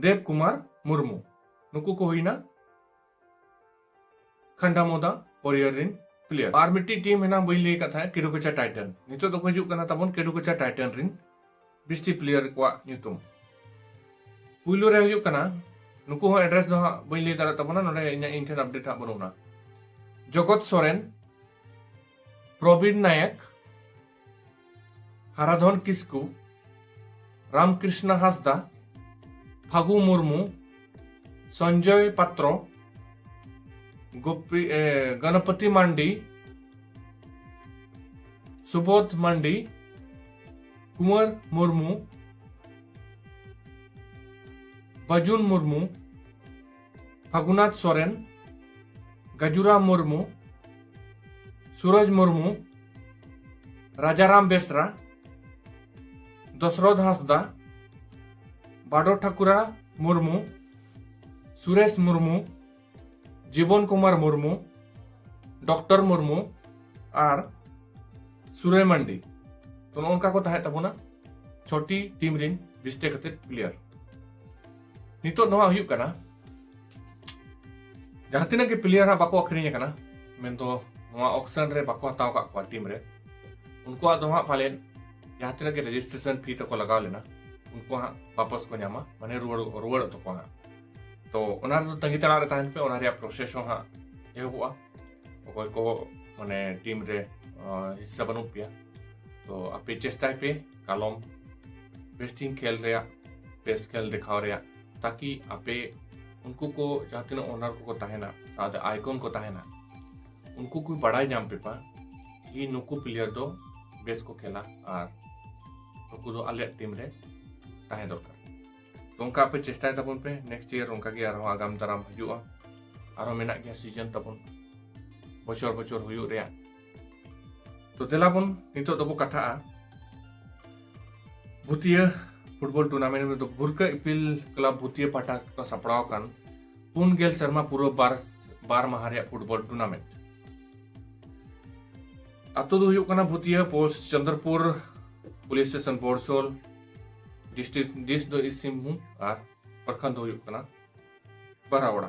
ᱫᱮᱵ ᱠᱩᱢᱟᱨ ᱢᱩᱨᱢᱩ᱾ ᱱᱩᱠᱩ ᱠᱚ ᱦᱩᱭᱱᱟ ᱠᱷᱟᱱᱰᱟᱢᱚᱫᱟ ᱯᱚᱨᱤᱭᱟᱨ ᱨᱤᱱ ᱯᱞᱮᱭᱟᱨ᱾ ᱟᱨ ᱢᱤᱫᱴᱤᱡ ᱴᱤᱢ ᱦᱮᱱᱟᱜ, ᱵᱟᱹᱧ ᱞᱟᱹᱭ ᱟᱠᱟᱫ ᱛᱟᱦᱮᱸᱫ, ᱠᱮᱰᱩᱠᱟᱪᱟ ᱴᱟᱭᱴᱟᱱ᱾ ᱱᱤᱛᱚᱜ ᱫᱚᱠᱚ ᱦᱤᱡᱩᱜ ᱠᱟᱱᱟ ᱛᱟᱵᱚᱱ ᱠᱮᱰᱩᱠᱟᱪᱟ ᱴᱟᱭᱴᱟᱱ ᱨᱤᱱ ᱵᱤᱥᱴᱤ ᱯᱞᱮᱭᱟᱨ ᱠᱚᱣᱟᱜ ᱧᱩᱛᱩᱢ᱾ ᱯᱩᱭᱞᱩ ᱨᱮ ᱦᱩᱭᱩᱜ ᱠᱟᱱᱟ, ᱱᱩᱠᱩ ᱦᱚᱸ ᱮᱰᱨᱮᱥ ᱫᱚ ᱦᱟᱸᱜ ᱵᱟᱹᱧ ᱞᱟᱹᱭ ᱫᱟᱲᱮᱭᱟᱜ ᱛᱟᱵᱚᱱᱟ, ᱱᱚᱰᱮ ᱤᱧᱟᱹᱜ, ᱤᱧ ᱴᱷᱮᱱ ᱟᱯᱰᱮᱴ ᱦᱟᱸᱜ ᱵᱟᱹᱱᱩᱜᱼᱟ᱾ ᱡᱚᱜᱚᱛ ᱥᱚᱨᱮᱱ, ᱯᱨᱚᱵᱤᱱ ᱱᱟᱭᱮᱠ, ᱦᱟᱨᱟᱫᱷᱚᱱ ᱠᱤᱥᱠᱩ, ᱨᱟᱢᱠᱨᱤᱥᱱᱟ ᱦᱟᱸᱥᱫᱟ, ᱯᱷᱟᱹᱜᱩ ᱢᱩᱨᱢᱩ, ᱥᱚᱧᱡᱚᱭ ᱯᱟᱛᱨᱚ, ᱜᱳᱯᱤ, ᱮ, ᱜᱚᱱᱚᱯᱚᱛᱤ ᱢᱟᱱᱰᱤ, ᱥᱩᱵᱳᱫᱷ ᱢᱟᱱᱰᱤ, ᱠᱩᱢᱟᱨ ᱢᱩᱨᱢᱩ, ᱵᱟᱡᱩᱱ ᱢᱩᱨᱢᱩ, ᱯᱷᱟᱜᱩᱱᱟᱛᱷ ᱥᱚᱨᱮᱱ, ᱜᱟᱡᱩᱨᱟᱢ ᱢᱩᱨᱢᱩ, ᱥᱩᱨᱚᱡᱽ ᱢᱩᱨᱢᱩ, ᱨᱟᱡᱟᱨᱟᱢ ᱵᱮᱥᱨᱟ, ᱫᱚᱥᱨᱚᱛᱷ ᱦᱟᱸᱥᱫᱟ, ᱵᱟᱰᱚ ᱴᱷᱟᱠᱩᱨᱟ ᱢᱩᱨᱢᱩ, ᱥᱩᱨᱮᱥ ᱢᱩᱨᱢᱩ, ᱡᱤᱵᱚᱱ ᱠᱩᱢᱟᱨ ᱢᱩᱨᱢᱩ, ᱰᱚᱠᱴᱚᱨ ᱢᱩᱨᱢᱩ ᱟᱨ ᱥᱩᱨᱮ ᱢᱟᱱᱰᱤ᱾ ᱛᱚ, ᱱᱚᱜᱼᱚ ᱱᱚᱝᱠᱟ ᱠᱚ ᱛᱟᱦᱮᱸ ᱛᱟᱵᱚᱱᱟ ᱪᱷᱚᱴᱤ ᱴᱤᱢ ᱨᱤᱱ ᱵᱤᱥᱴᱮ ᱠᱟᱛᱮ ᱯᱞᱮᱭᱟᱨ᱾ ᱱᱤᱛᱚᱜ ᱱᱚᱣᱟ ᱦᱩᱭᱩᱜ ᱠᱟᱱᱟ, ᱡᱟᱦᱟᱸ ᱛᱤᱱᱟᱹᱜ ᱜᱮ ᱯᱞᱮᱭᱟᱨ ᱦᱟᱸᱜ ᱵᱟᱠᱚ ᱟᱹᱠᱷᱨᱤᱧ ᱟᱠᱟᱱᱟ, ᱢᱮᱱᱫᱚ ᱱᱚᱣᱟ ᱚᱠᱥᱚᱱ ᱨᱮ ᱵᱟᱠᱚ ᱦᱟᱛᱟᱣ ᱟᱠᱟᱫ ᱠᱚᱣᱟ ᱴᱤᱢ ᱨᱮ, ᱩᱱᱠᱩᱣᱟᱜ ᱫᱚ ᱦᱟᱸᱜ ᱯᱟᱞᱮᱱ ᱡᱟᱦᱟᱸ ᱛᱤᱱᱟᱹᱜ ᱜᱮ ᱨᱮᱡᱤᱥᱴᱨᱮᱥᱚᱱ ᱯᱷᱤ ᱛᱟᱠᱚ ᱞᱟᱜᱟᱣ ᱞᱮᱱᱟ, ᱩᱱᱠᱩ ᱦᱟᱸᱜ ᱵᱟᱯᱚᱥ ᱠᱚ ᱧᱟᱢᱟ, ᱢᱟᱱᱮ ᱨᱩᱣᱟᱹᱲ, ᱨᱩᱣᱟᱹᱲᱚᱜ ᱛᱟᱠᱚᱣᱟ ᱦᱟᱸᱜ᱾ ᱛᱚ, ᱚᱱᱟ ᱨᱮᱫᱚ ᱛᱟᱺᱜᱤ ᱛᱟᱲᱟᱜ ᱨᱮ ᱛᱟᱦᱮᱱ ᱯᱮ, ᱚᱱᱟ ᱨᱮᱭᱟᱜ ᱯᱨᱚᱥᱮᱥ ᱦᱚᱸ ᱦᱟᱸᱜ ᱮᱦᱚᱵᱚᱜᱼᱟ᱾ ᱚᱠᱚᱭ ᱠᱚ, ᱢᱟᱱᱮ, ᱴᱤᱢ ᱨᱮ, ᱟᱸ, ᱦᱤᱥᱥᱟ ᱵᱟᱹᱱᱩᱜ ᱯᱮᱭᱟ, ᱛᱚ ᱟᱯᱮ ᱪᱮᱥᱴᱟᱭ ᱯᱮ ᱠᱟᱞᱚᱢ ᱵᱮᱥ ᱴᱷᱤᱠ ᱠᱷᱮᱞ ᱨᱮᱭᱟᱜ, ᱵᱮᱥ ᱠᱷᱮᱞ ᱫᱮᱠᱷᱟᱣ ᱨᱮᱭᱟᱜ, ᱛᱟᱠᱤ ᱟᱯᱮ ᱩᱱᱠᱩ ᱠᱚ ᱡᱟᱦᱟᱸ ᱛᱤᱱᱟᱹᱜ ᱚᱱᱟᱨ ᱠᱚᱠᱚ ᱛᱟᱦᱮᱱᱟ, ᱥᱟᱶᱛᱮ ᱟᱭᱠᱚᱱ ᱠᱚ ᱛᱟᱦᱮᱱᱟ, ᱩᱱᱠᱩ ᱠᱚ ᱵᱟᱲᱟᱭ ᱧᱟᱢ ᱯᱮ ᱯᱟ ᱠᱤ ᱱᱩᱠᱩ ᱯᱞᱮᱭᱟᱨ ᱫᱚ ᱵᱮᱥ ᱠᱚ ᱠᱷᱮᱞᱟ ᱟᱨ ᱱᱩᱠᱩ ᱫᱚ ᱟᱞᱮᱭᱟᱜ ᱴᱤᱢ ᱨᱮ ᱛᱟᱦᱮᱸ ᱫᱚᱨᱠᱟᱨ᱾ ᱛᱚ, ᱚᱱᱠᱟ ᱟᱯᱮ ᱪᱮᱥᱴᱟᱭ ᱛᱟᱵᱚᱱ ᱯᱮ, ᱱᱮᱠᱥᱴ ᱤᱭᱟᱨ ᱚᱱᱠᱟ ᱜᱮ ᱟᱨᱦᱚᱸ ᱟᱜᱟᱢ ᱫᱟᱨᱟᱢ ᱦᱤᱡᱩᱜᱼᱟ᱾ ᱟᱨᱦᱚᱸ ᱢᱮᱱᱟᱜ ᱜᱮᱭᱟ ᱥᱤᱡᱚᱱ ᱛᱟᱵᱚᱱ ᱵᱚᱪᱷᱚᱨ ᱵᱚᱪᱷᱚᱨ ᱦᱩᱭᱩᱜ ᱨᱮᱭᱟᱜ᱾ ᱛᱚ ᱫᱮᱞᱟ ᱵᱚᱱ ᱱᱤᱛᱚᱜ ᱫᱚᱵᱚ ᱠᱟᱛᱷᱟᱜᱼᱟ ᱵᱷᱩᱛᱤᱭᱟᱹ ᱯᱷᱩᱴᱵᱚᱞ ᱴᱩᱨᱱᱟᱢᱮᱱᱴ ᱨᱮᱫᱚ ᱵᱷᱩᱨᱠᱟᱹ ᱤᱯᱤᱞ ᱠᱞᱟᱵᱽ ᱵᱷᱩᱛᱤᱭᱟᱹ ᱯᱟᱦᱴᱟ ᱠᱷᱚᱱ ᱥᱟᱯᱲᱟᱣ ᱟᱠᱟᱱ ᱯᱩᱱ ᱜᱮᱞ ᱥᱮᱨᱢᱟ ᱯᱩᱨᱟᱹ ᱵᱟᱨ, ᱵᱟᱨ ᱢᱟᱦᱟ ᱨᱮᱭᱟᱜ ᱯᱷᱩᱴᱵᱚᱞ ᱴᱩᱨᱱᱟᱢᱮᱱᱴ᱾ ᱟᱛᱳ ᱫᱚ ᱦᱩᱭᱩᱜ ᱠᱟᱱᱟ Bhutia, post Chandrapur, police station Borsol, district, ᱰᱤᱥᱴ ᱫᱚ ᱤᱥᱴ ᱥᱤᱝᱵᱷᱩᱢ ᱟᱨ ᱯᱨᱚᱠᱷᱚᱸᱰ ᱫᱚ ᱦᱩᱭᱩᱜ ᱠᱟᱱᱟ ᱵᱟᱨᱟᱣᱲᱟ᱾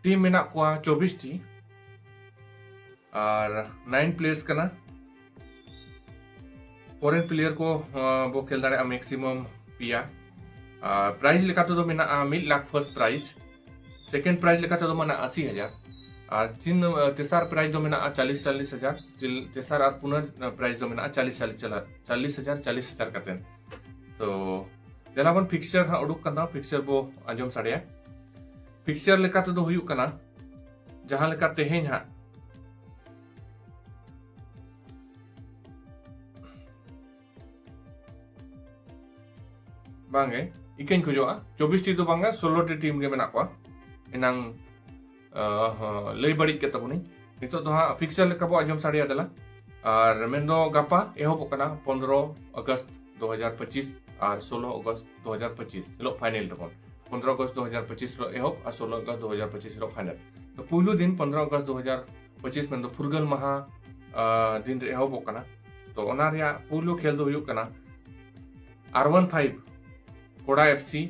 ᱴᱤᱢ ᱢᱮᱱᱟᱜ ᱠᱚᱣᱟ ᱪᱚᱵᱵᱤᱥ ᱴᱤ ᱟᱨ ᱱᱟᱭᱤᱱ ᱯᱞᱮᱥ ᱠᱟᱱᱟ᱾ ᱯᱷᱚᱨᱮᱱ ᱯᱞᱮᱭᱟᱨ ᱠᱚ, ᱟᱸ, ᱵᱚ ᱠᱷᱮᱞ ᱫᱟᱲᱮᱭᱟᱜᱼᱟ ᱢᱮᱠᱥᱤᱢᱟᱢ ᱯᱮᱭᱟ᱾ ᱟᱨ ᱯᱨᱟᱭᱤᱡᱽ ᱞᱮᱠᱟ ᱛᱮᱫᱚ ᱢᱮᱱᱟᱜᱼᱟ ᱢᱤᱫ lakh first prize, second prize ᱞᱮᱠᱟ ᱛᱮᱫᱚ ᱢᱮᱱᱟᱜᱼᱟ ᱟᱥᱤ ᱦᱟᱡᱟᱨ, ᱟᱨ ᱛᱤᱱ, ᱟᱸ, ᱛᱮᱥᱟᱨ ᱯᱨᱟᱭᱤᱡᱽ ᱫᱚ ᱢᱮᱱᱟᱜᱼᱟ ᱪᱟᱞᱤᱥ ᱪᱟᱞᱤᱥ ᱦᱟᱡᱟᱨ, ᱛᱤᱞ-, ᱛᱮᱥᱟᱨ ᱟᱨ ᱯᱩᱱᱟᱨ, ᱟᱸ, ᱯᱨᱟᱭᱤᱡᱽ ᱫᱚ ᱢᱮᱱᱟᱜᱼᱟ ᱪᱟᱞᱤᱥ ᱪᱟᱞᱤᱥ ᱦᱟᱡᱟᱨ, ᱪᱟᱞᱤᱥ ᱦᱟᱡᱟᱨ, ᱪᱟᱞᱤᱥ ᱦᱟᱡᱟᱨ ᱠᱟᱛᱮ᱾ ᱛᱚ ᱫᱮᱞᱟ ᱵᱚᱱ ᱯᱷᱤᱠᱥᱪᱟᱨ ᱦᱟᱸᱜ ᱩᱰᱩᱠ ᱠᱟᱱᱟ, ᱯᱷᱤᱠᱥᱪᱟᱨ ᱵᱚ ᱟᱸᱡᱚᱢ ᱥᱟᱰᱮᱭᱟ᱾ ᱯᱷᱤᱠᱥᱪᱟᱨ ᱞᱮᱠᱟ ᱛᱮᱫᱚ ᱦᱩᱭᱩᱜ ᱠᱟᱱᱟ ᱡᱟᱦᱟᱸ ᱞᱮᱠᱟ ᱛᱮᱦᱮᱧ ᱦᱟᱸᱜ ᱵᱟᱝᱜᱮ, ᱤᱠᱟᱹᱧ ᱠᱷᱚᱡᱚᱜᱼᱟ, ᱪᱚᱵᱵᱤᱥ ᱴᱤ ᱫᱚ ᱵᱟᱝᱟ, ᱥᱳᱞᱳ ᱴᱤ ᱴᱤᱢ ᱜᱮ ᱢᱮᱱᱟᱜ ᱠᱚᱣᱟ᱾ ᱮᱱᱟᱝ, ᱟᱸ, ᱦᱚᱸ, ᱞᱟᱹᱭ ᱵᱟᱹᱲᱤᱡ ᱠᱮᱫ ᱛᱟᱵᱚᱱᱤᱧ᱾ ᱱᱤᱛᱚᱜ ᱫᱚ ᱦᱟᱸᱜ ᱯᱷᱤᱠᱥᱪᱟᱨ ᱞᱮᱠᱟ ᱵᱚ ᱟᱸᱡᱚᱢ ᱥᱟᱰᱮᱭᱟ ᱫᱮᱞᱟ᱾ ᱟᱨ ᱢᱮᱱᱫᱚ ᱜᱟᱯᱟ ᱮᱦᱚᱵᱚᱜ ᱠᱟᱱᱟ ᱯᱚᱱᱫᱽᱨᱚ ᱟᱜᱚᱥᱴ ᱫᱩ ᱦᱟᱡᱟᱨ ᱯᱚᱸᱪᱤᱥ ᱟᱨ ᱥᱳᱞᱳ ᱟᱜᱚᱥᱴ ᱫᱩ ᱦᱟᱡᱟᱨ ᱯᱚᱸᱪᱤᱥ ᱦᱤᱞᱳᱜ ᱯᱷᱟᱭᱱᱮᱞ ᱛᱟᱵᱚᱱ᱾ ᱯᱚᱱᱫᱽᱨᱚ ᱟᱜᱚᱥᱴ ᱫᱩ ᱦᱟᱡᱟᱨ ᱯᱚᱸᱪᱤᱥ ᱦᱤᱞᱳᱜ ᱮᱦᱚᱵ ᱟᱨ ᱥᱳᱞᱳ ᱟᱜᱚᱥᱴ ᱫᱩ ᱦᱟᱡᱟᱨ ᱯᱚᱸᱪᱤᱥ ᱦᱤᱞᱳᱜ ᱯᱷᱟᱭᱱᱮᱞ᱾ ᱛᱚ ᱯᱩᱭᱞᱩ ᱫᱤᱱ ᱯᱚᱱᱫᱽᱨᱚ ᱟᱜᱚᱥᱴ ᱫᱩ ᱦᱟᱡᱟᱨ ᱯᱚᱸᱪᱤᱥ ᱢᱮᱱᱫᱚ ᱯᱷᱩᱨᱜᱟᱹᱞ ᱢᱟᱦᱟ, ᱟᱸ, ᱫᱤᱱ ᱨᱮ ᱮᱦᱚᱵᱚᱜ ᱠᱟᱱᱟ᱾ ᱛᱚ ᱚᱱᱟ ᱨᱮᱭᱟᱜ ᱯᱩᱭᱞᱩ ᱠᱷᱮᱞ ᱫᱚ ᱦᱩᱭᱩᱜ ᱠᱟᱱᱟ ᱟᱨ ᱚᱣᱟᱱ ᱯᱷᱟᱭᱤᱵᱷ ᱠᱚᱲᱟ F C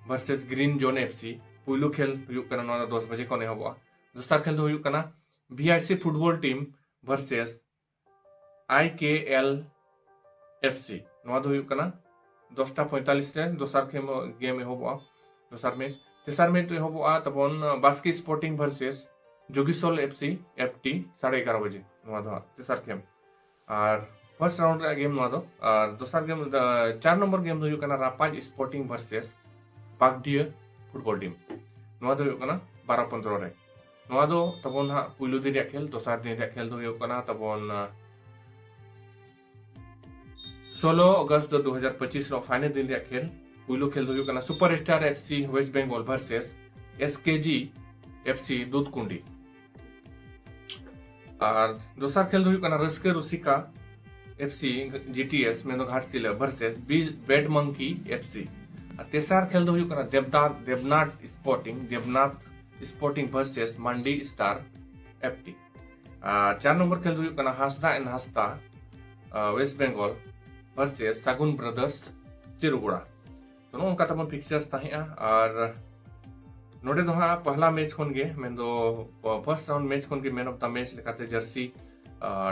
versus green zone F C. ᱯᱩᱭᱞᱩ ᱠᱷᱮᱞ ᱦᱩᱭᱩᱜ ᱠᱟᱱᱟ, ᱱᱚᱣᱟ ᱫᱚ ᱫᱚᱥ ᱵᱟᱡᱮ ᱠᱷᱚᱱ ᱮᱦᱚᱵᱚᱜᱼᱟ᱾ ᱫᱚᱥᱟᱨ ᱠᱷᱮᱞ ᱫᱚ ᱦᱩᱭᱩᱜ ᱠᱟᱱᱟ ᱵᱷᱤ ᱟᱭ ᱥᱤ ᱯᱷᱩᱴᱵᱚᱞ ᱴᱤᱢ ᱵᱷᱟᱨᱥᱮᱥ ᱟᱭ ᱠᱮ ᱮᱞ ᱮᱯᱷ ᱥᱤ᱾ ᱱᱚᱣᱟ ᱫᱚ ᱦᱩᱭᱩᱜ ᱠᱟᱱᱟ ᱫᱚᱥᱴᱟ ᱯᱚᱸᱭᱛᱟᱞᱤᱥ ᱨᱮ ᱫᱚᱥᱟᱨ ᱠᱷᱮᱢ, ᱜᱮᱢ ᱮᱦᱚᱵᱚᱜᱼᱟ, ᱫᱚᱥᱟᱨ ᱢᱮᱪ᱾ ᱛᱮᱥᱟᱨ ᱢᱮᱪ ᱫᱚ ᱮᱦᱚᱵᱚᱜᱼᱟ ᱛᱟᱵᱚᱱ, ᱟᱸ, Baske sporting versus Jogisol F C, F T, ᱥᱟᱲᱮ ᱮᱜᱟᱨᱚ ᱵᱟᱡᱮ᱾ ᱱᱚᱣᱟ ᱫᱚ ᱦᱟᱸᱜ ᱛᱮᱥᱟᱨ ᱠᱷᱮᱢ᱾ ᱟᱨ ᱯᱷᱟᱨᱥᱴ ᱨᱟᱣᱩᱱᱰ ᱨᱮᱭᱟᱜ ᱜᱮᱢ ᱱᱚᱣᱟ ᱫᱚ᱾ ᱟᱨ ᱫᱚᱥᱟᱨ ᱜᱮᱢ, ᱟᱸ, ᱪᱟᱨ ᱱᱚᱢᱵᱚᱨ ᱜᱮᱢ ᱫᱚ ᱦᱩᱭᱩᱜ ᱠᱟᱱᱟ ᱨᱟᱯᱟᱡᱽ ᱥᱯᱳᱨᱴᱤᱝ ᱵᱷᱟᱨᱥᱮᱥ ᱵᱟᱜᱽᱰᱤᱭᱟᱹ ᱯᱷᱩᱴᱵᱚᱞ ᱴᱤᱢ᱾ ᱱᱚᱣᱟ ᱫᱚ ᱦᱩᱭᱩᱜ ᱠᱟᱱᱟ ᱵᱟᱨᱚ ᱯᱚᱱᱫᱽᱨᱚ ᱨᱮ᱾ ᱱᱚᱣᱟ ᱫᱚ ᱛᱟᱵᱚᱱ ᱦᱟᱸᱜ ᱯᱩᱭᱞᱩ ᱫᱤᱱ ᱨᱮᱭᱟᱜ ᱠᱷᱮᱞ᱾ ᱫᱚᱥᱟᱨ ᱫᱤᱱ ᱨᱮᱭᱟᱜ ᱠᱷᱮᱞ ᱫᱚ ᱦᱩᱭᱩᱜ ᱠᱟᱱᱟ ᱛᱟᱵᱚᱱ, ᱟᱸ, ᱥᱳᱞᱳ ᱟᱜᱚᱥᱴ ᱫᱚ ᱫᱩ ᱦᱟᱡᱟᱨ ᱯᱚᱸᱪᱤᱥ ᱨᱮᱱᱟᱜ ᱯᱷᱟᱭᱱᱮᱞ ᱫᱤᱱ ᱨᱮᱭᱟᱜ ᱠᱷᱮᱞ᱾ ᱯᱩᱭᱞᱩ ᱠᱷᱮᱞ ᱫᱚ ᱦᱩᱭᱩᱜ ᱠᱟᱱᱟ super star F C west Bengal versus S K G F C Dudhkundi. ᱟᱨ ᱫᱚᱥᱟᱨ ᱠᱷᱮᱞ ᱫᱚ ᱦᱩᱭᱩᱜ ᱠᱟᱱᱟ Raska Rusika F C G T S, ᱢᱮᱱᱫᱚ Ghatshila versus bad monkey F C. ᱟᱨ ᱛᱮᱥᱟᱨ ᱠᱷᱮᱞ ᱫᱚ ᱦᱩᱭᱩᱜ ᱠᱟᱱᱟ Debda Debnath sporting Debnath sporting versus Mandi star F T. ᱟᱨ ᱪᱟᱨ ᱱᱚᱢᱵᱚᱨ ᱠᱷᱮᱞ ᱫᱚ ᱦᱩᱭᱩᱜ ᱠᱟᱱᱟ ᱦᱟᱸᱥᱫᱟ ᱮᱱᱰ ᱦᱟᱸᱥᱫᱟ, ᱟᱨ, west Bengal versus Sagun brothers ᱪᱤᱨᱩᱜᱩᱲᱟ᱾ ᱛᱚ, ᱱᱚᱜᱼᱚ ᱱᱚᱝᱠᱟ ᱛᱟᱵᱚᱱ ᱯᱷᱤᱠᱥᱪᱟᱨᱥ ᱛᱟᱦᱮᱸᱜᱼᱟ᱾ ᱟᱨ ᱱᱚᱰᱮ ᱫᱚ ᱦᱟᱸᱜ ᱯᱟᱦᱞᱟ ᱢᱮᱪ ᱠᱷᱚᱱ ᱜᱮ, ᱢᱮᱱᱫᱚ ᱯᱷᱟᱨᱥᱴ ᱨᱟᱣᱩᱱᱰ ᱢᱮᱪ ᱠᱷᱚᱱ ᱜᱮ ᱢᱮᱱ ᱚᱯᱷ ᱫᱟ ᱢᱮᱪ ᱞᱮᱠᱟᱛᱮ ᱡᱟᱹᱨᱥᱤ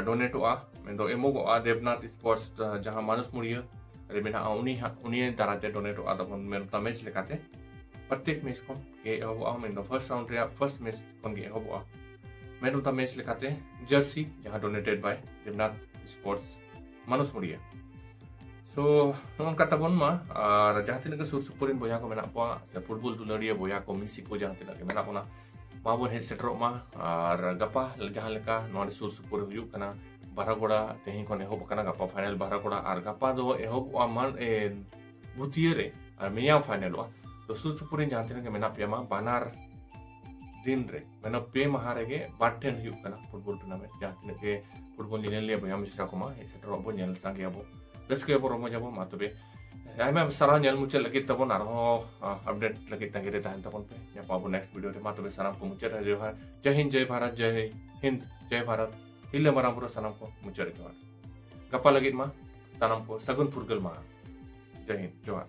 ᱰᱳᱱᱮᱴᱚᱜᱼᱟ, ᱢᱮᱱᱫᱚ ᱮᱢᱚᱜᱚᱜᱼᱟ ᱫᱮᱵᱽᱱᱟᱛᱷ ᱥᱯᱳᱨᱴᱥ, ᱡᱟᱦᱟᱸ ᱢᱟᱱᱩᱥ ᱢᱩᱲᱤᱭᱟᱹ ᱨᱮ ᱢᱮᱱᱟᱜᱼᱟ, ᱩᱱᱤ ᱦᱟᱸᱜ, ᱩᱱᱤ ᱫᱟᱨᱟᱭ ᱛᱮ ᱰᱳᱱᱮᱴᱚᱜᱼᱟ ᱛᱟᱵᱚᱱ ᱢᱮᱱ ᱚᱯᱷ ᱫᱟ ᱢᱮᱪ ᱞᱮᱠᱟᱛᱮ᱾ ᱯᱨᱚᱛᱮᱠ ᱢᱮᱪ ᱠᱷᱚᱱ ᱜᱮ ᱮᱦᱚᱵᱚᱜᱼᱟ, ᱢᱮᱱᱫᱚ ᱯᱷᱟᱨᱥᱴ ᱨᱟᱣᱩᱱᱰ ᱨᱮᱭᱟᱜ ᱯᱷᱟᱨᱥᱴ ᱢᱮᱪ ᱠᱷᱚᱱ ᱜᱮ ᱮᱦᱚᱵᱚᱜᱼᱟ ᱢᱮᱱ ᱚᱯᱷ ᱫᱟ ᱢᱮᱪ ᱞᱮᱠᱟᱛᱮ ᱡᱟᱹᱨᱥᱤ, ᱡᱟᱦᱟᱸ ᱰᱳᱱᱮᱴᱮᱰ ᱵᱟᱭ ᱫᱮᱵᱽᱱᱟᱛᱷ ᱥᱯᱳᱨᱴᱥ ᱢᱟᱱᱩᱥ ᱢᱩᱲᱤᱭᱟᱹ᱾ ᱥᱳ, ᱱᱚᱜᱼᱚ ᱱᱚᱝᱠᱟ ᱛᱟᱵᱚᱱ ᱢᱟ᱾ ᱟᱨ ᱡᱟᱦᱟᱸ ᱛᱤᱱᱟᱹᱜ ᱜᱮ ᱥᱩᱨ ᱥᱩᱯᱩᱨ ᱨᱮᱱ ᱵᱚᱭᱦᱟ ᱠᱚ ᱢᱮᱱᱟᱜ ᱠᱚᱣᱟ, ᱥᱮ ᱯᱷᱩᱴᱵᱚᱞ ᱫᱩᱞᱟᱹᱲᱤᱭᱟᱹ ᱵᱚᱭᱦᱟ ᱠᱚ, ᱢᱤᱥᱤ ᱠᱚ, ᱡᱟᱦᱟᱸ ᱛᱤᱱᱟᱹᱜ ᱜᱮ ᱢᱮᱱᱟᱜ ᱵᱚᱱᱟ, ᱢᱟᱵᱚᱱ ᱦᱮᱡ ᱥᱮᱴᱮᱨᱚᱜ ᱢᱟ᱾ ᱟᱨ ᱜᱟᱯᱟ ᱡᱟᱦᱟᱸ ᱞᱮᱠᱟ ᱱᱚᱣᱟ ᱥᱩᱨ ᱥᱩᱯᱩᱨ ᱨᱮ ᱦᱩᱭᱩᱜ ᱠᱟᱱᱟ, ᱵᱟᱨᱟᱜᱚᱲᱟ ᱛᱮᱦᱮᱧ ᱠᱷᱚᱱ ᱮᱦᱚᱵ ᱟᱠᱟᱱᱟ, ᱜᱟᱯᱟ ᱯᱷᱟᱭᱱᱟᱞ ᱵᱟᱨᱟᱜᱚᱲᱟ, ᱟᱨ ᱜᱟᱯᱟ ᱫᱚ ᱮᱦᱚᱵᱚᱜᱼᱟ ᱢᱟᱱ-, ᱮ, ᱵᱷᱩᱛᱤᱭᱟᱹ ᱨᱮ, ᱟᱨ ᱢᱮᱭᱟᱝ ᱯᱷᱟᱭᱱᱟᱞᱚᱜᱼᱟ᱾ ᱛᱚ, ᱥᱩᱨ ᱥᱩᱯᱩᱨ ᱨᱮᱱ ᱡᱟᱦᱟᱸ ᱛᱤᱱᱟᱹᱜ ᱜᱮ ᱢᱮᱱᱟᱜ ᱯᱮᱭᱟ ᱢᱟ, ᱵᱟᱱᱟᱨ ᱫᱤᱱ ᱨᱮ, ᱢᱟᱱᱮ ᱯᱮ ᱢᱟᱦᱟ ᱨᱮᱜᱮ ᱵᱟᱨ ᱴᱷᱮᱱ ᱦᱩᱭᱩᱜ ᱠᱟᱱᱟ ᱯᱷᱩᱴᱵᱚᱞ ᱴᱩᱨᱱᱟᱢᱮᱱᱴ᱾ ᱡᱟᱦᱟᱸ ᱛᱤᱱᱟᱹᱜ ᱜᱮ ᱯᱷᱩᱴᱵᱚᱞ ᱧᱮᱧᱮᱞᱤᱭᱟᱹ ᱵᱚᱭᱦᱟ ᱢᱤᱥᱨᱟ ᱠᱚᱢᱟ, ᱦᱮᱡ ᱥᱮᱴᱮᱨᱚᱜ ᱟᱵᱚᱱ, ᱧᱮᱞ ᱥᱟᱸᱜᱮᱭᱟᱵᱚᱱ, ᱨᱟᱹᱥᱠᱟᱹᱭᱟᱵᱚᱱ, ᱨᱚᱢᱚᱡᱟᱵᱚᱱ᱾ ᱢᱟ ᱛᱚᱵᱮ, ᱟᱭᱢᱟ ᱟᱭᱢᱟ ᱥᱟᱨᱦᱟᱣ ᱧᱮᱞ ᱢᱩᱪᱟᱹᱫ ᱞᱟᱹᱜᱤᱫ ᱛᱟᱵᱚᱱ᱾ ᱟᱨᱦᱚᱸ, ᱟ, ᱟᱯᱰᱮᱴ ᱞᱟᱹᱜᱤᱫ ᱛᱟᱸᱜᱤ ᱨᱮ ᱛᱟᱦᱮᱱ ᱛᱟᱵᱚᱱ ᱯᱮ᱾ ᱧᱟᱯᱟᱢ ᱟᱵᱚᱱ ᱱᱮᱠᱥᱴ ᱵᱷᱤᱰᱤᱭᱳ ᱨᱮ᱾ ᱢᱟ ᱛᱚᱵᱮ, ᱥᱟᱱᱟᱢ ᱠᱚ ᱢᱩᱪᱟᱹᱫ ᱨᱮ ᱡᱚᱦᱟᱨ᱾ ᱡᱟᱭ ᱦᱤᱱᱫ, ᱡᱟᱭ ᱵᱷᱟᱨᱚᱛ, ᱡᱟᱭ ᱦᱤᱱᱫ, ᱡᱟᱭ ᱵᱷᱟᱨᱚᱛ᱾ ᱦᱤᱨᱞᱟᱹ ᱢᱟᱨᱟᱝ ᱵᱩᱨᱩ ᱥᱟᱱᱟᱢ ᱠᱚ ᱢᱩᱪᱟᱹᱫ ᱨᱮ ᱡᱚᱦᱟᱨ᱾ ᱜᱟᱯᱟ ᱞᱟᱹᱜᱤᱫ ᱢᱟ ᱥᱟᱱᱟᱢ ᱠᱚ ᱥᱟᱹᱜᱩᱱ ᱯᱷᱩᱨᱜᱟᱹᱞ ᱢᱟᱦᱟ᱾ ᱡᱟᱭ ᱦᱤᱱᱫ, ᱡᱚᱦᱟᱨ᱾